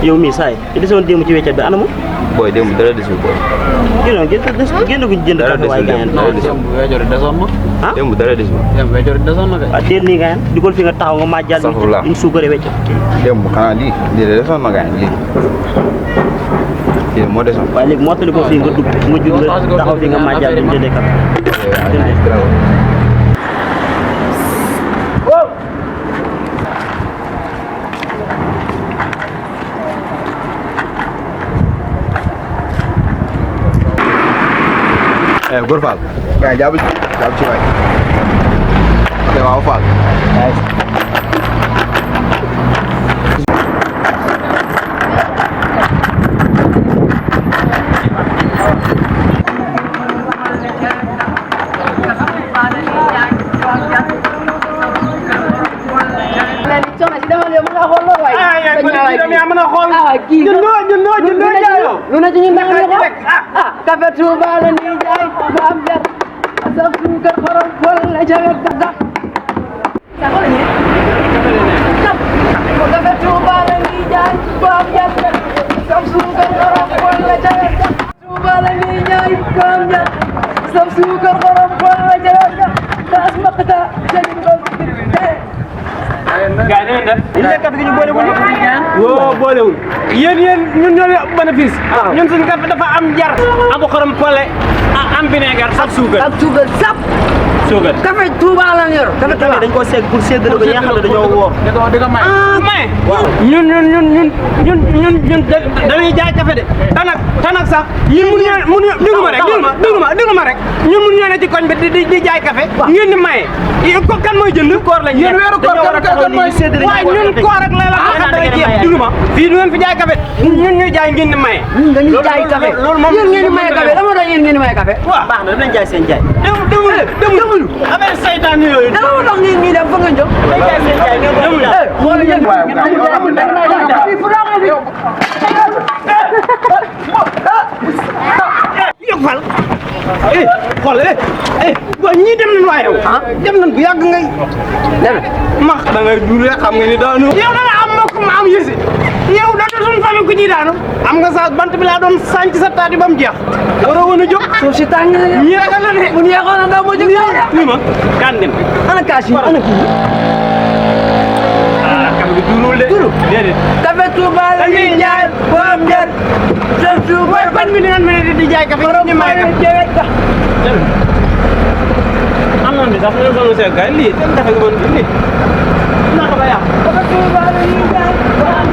yow mii saa yi te desoon démb ci weccet bi ana mu. booy démb dara desul booy. génn jënd dara café waaye gaañan. dara desul weccet desoon na. ah démb dara desul. démb weccet desoon na kay. ah teel nii gaañan di ko fi nga taxaw nga màjjal. Saxulaa ñu suukaree weccet. démb xanaa lii de desoon na gaañ lii. lii moo desoon. waaye léegi moo tali ko fii nga dugg nga jug nga taxaw fi nga màjjal ñu jëndee café. Góor Fall. gars yi jàpp ci waay. ok waaw Fall. Café Touba la ñuy jaay ba am jar saf suukar xorom wala jawe dada Café Touba la ñuy jaay ba am jar saf suukar xorom wala jawe dada Touba la ñuy jaay ba am jar saf suukar xorom wala jawe dada das makta jëgin ko gars yi da ñu nekk café gi ñu boole wuñu. woo boolewul yéen ñun ñoo bénéfice ñun suñu café dafa am jar am xorom pole am vinaigre ak suukar ak suukar sap suukar Café Touba la ñu yor Café Touba dañ koo segg pour séddale ko ñi nga xam ne dañoo woor. di ko may ñun dañuy jaay café de tanak sax ñun mënuñu déglu ma rek ñun mënuñu ne ci koñ bi di jaay café ngeen di maye ko kan mooy jënd koor lañ yéen weeru koor kan mooy waaye ñun koor rek la xam da ngay jeex déglu ma fii du ngeen fi jaay café ñun ñuy jaay ngeen di maye ñun dañuy jaay café loolu moom yéen ngeen di maye café dama doon yéen ngeen di maye café waaw baax na dinañ jaay seen jaay. demuñu affaire saytaan yooyu dama ma tax ngeen dem fa nga jóg dinañ jaay seen jaay ngeen demul daal. xool yéen yokkal xool boo ñii dem nañ waaye dem nañ bu yàgg ngay deme max da ngay dul xam nga ni daanu yow da nga am mbokk ma am yësi yow da nga suñu famille ku ñuy daanu am nga sa bant bi laa doon sànc sa taati ba mu jeex waroo woon a jóg suuf si tàng na ñii ragal la de bu ñu yeexoon na daw ma jóg ni ma kan dem ana kaas yi ana kii kam bi duulul de déedéet Café Touba la ñuy jaay ba am jar sa suukar ban bi ngeen mën di jaay café ñu may café am nañ bi sax ñu doon seet kay lii seen café gi mën lii naa ko ba yàq Café Touba la ñuy jaay ba am